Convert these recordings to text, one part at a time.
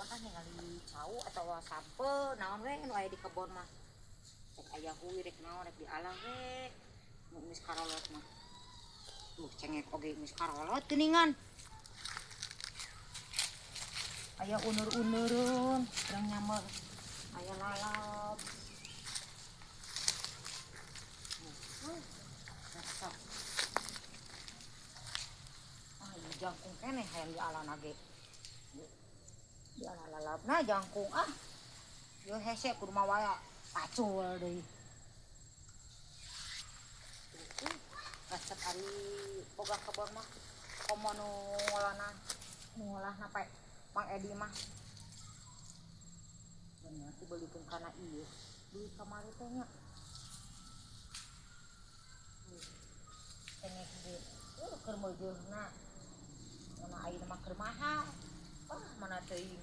Kebon ah ningali cau atawa sampe naon we nu aya di kebon mah. Rek aya hui rek naon rek dialah we. Nu geus karolot mah. Tuh cengek oge geus karolot geuningan. Aya unur-unureun, urang nyamel. Aya lalap. Resep. Ah, ieu jangkung keneh hayang dialana ge. Diala lalapna jangkung ah. Ieu hese kudu mawa pacul deui. Resep ari boga kebon mah komo nu ngolahna pa Mang Edi mah. Bener dibelikeun kana ieu. Duit kamari teh nya. Cengek ge keur meujeurna. Mana ayeuna mah keur mahal. Wah, mana teuing.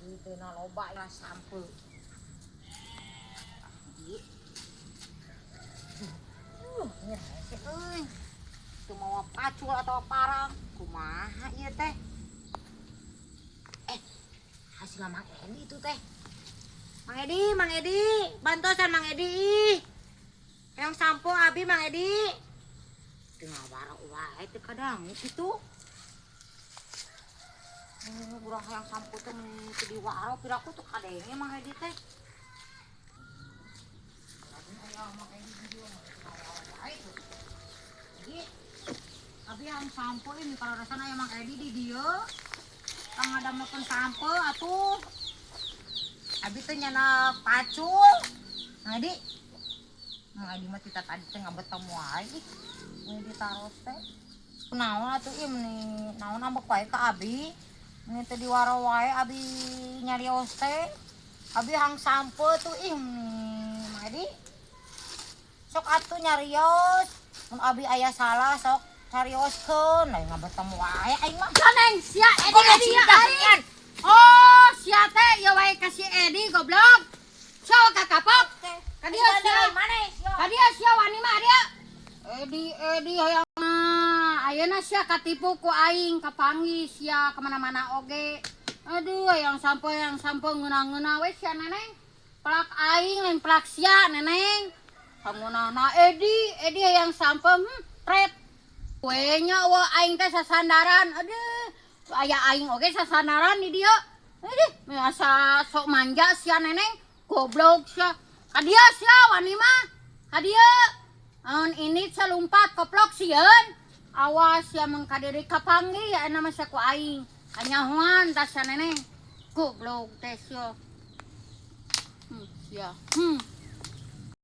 Duiteuna loba ya sampe. Ieu. Nya hese euy. Teu mawa pacul atawa parang. Kumaha ieu teh? Hasil Mang Edi itu teh. Mang Edi, bantosan Mang Edi ih. Yang sampo abi Mang Edi. Teu ngawaro wae teu kadangu kitu. Urang hayang sampo teh teu diwaro piraku teu kadenge Mang Edi teh. Aya Mang Edi di dieu mah teu ngawaro wae tuh. Jadi abi hayang sampo ini kalau rasana aya Mang Edi di dieu. Kang ngadamelkeun sampo atuh. Abi teh nyana pacul. Mang Edi. Mang Edi mah tita tadi teh ngabetem wae ih. Meni ditaros teh. Kunaon atuh ieu meni naon ambek wae ka abi. Meni teu diwaro wae abi nyarios teh. Abi hang sampo tuh ih meni Mang Edi. Sok atuh nyarios. Mun abi aya salah sok carioskeun. Lain ngabetem wae aing mah. Neng sia Edi Edi ya aing. Oh, sia teh ieu wae ka si Edi goblok. Sok ka kapok. Ka dieu sia. Ka dieu sia wani mah dia. Edi Edi hayang mah. Ayeuna sia katipu ku aing kapanggih sia kemana-mana oge. Aduh, hayang sampo ngeunah-ngeunah we sia neneng. Plak aing lain plak sia neneng. Pangunahna Edi, Edi hayang sampo pret. We nya wa aing teh sasandaran. Aduh, aya aing oge sasandaran di dieu. Aduh, asa sok manja sia neneng, goblok sia. Ka dieu sia wani mah. Ka dieu. Aun ini salumpat koplok sieun. Awas sia mung kadiri kapanggih aya mah sia ku aing. Kanyahoan tah sia neneng. Goblok teh sia. Sia.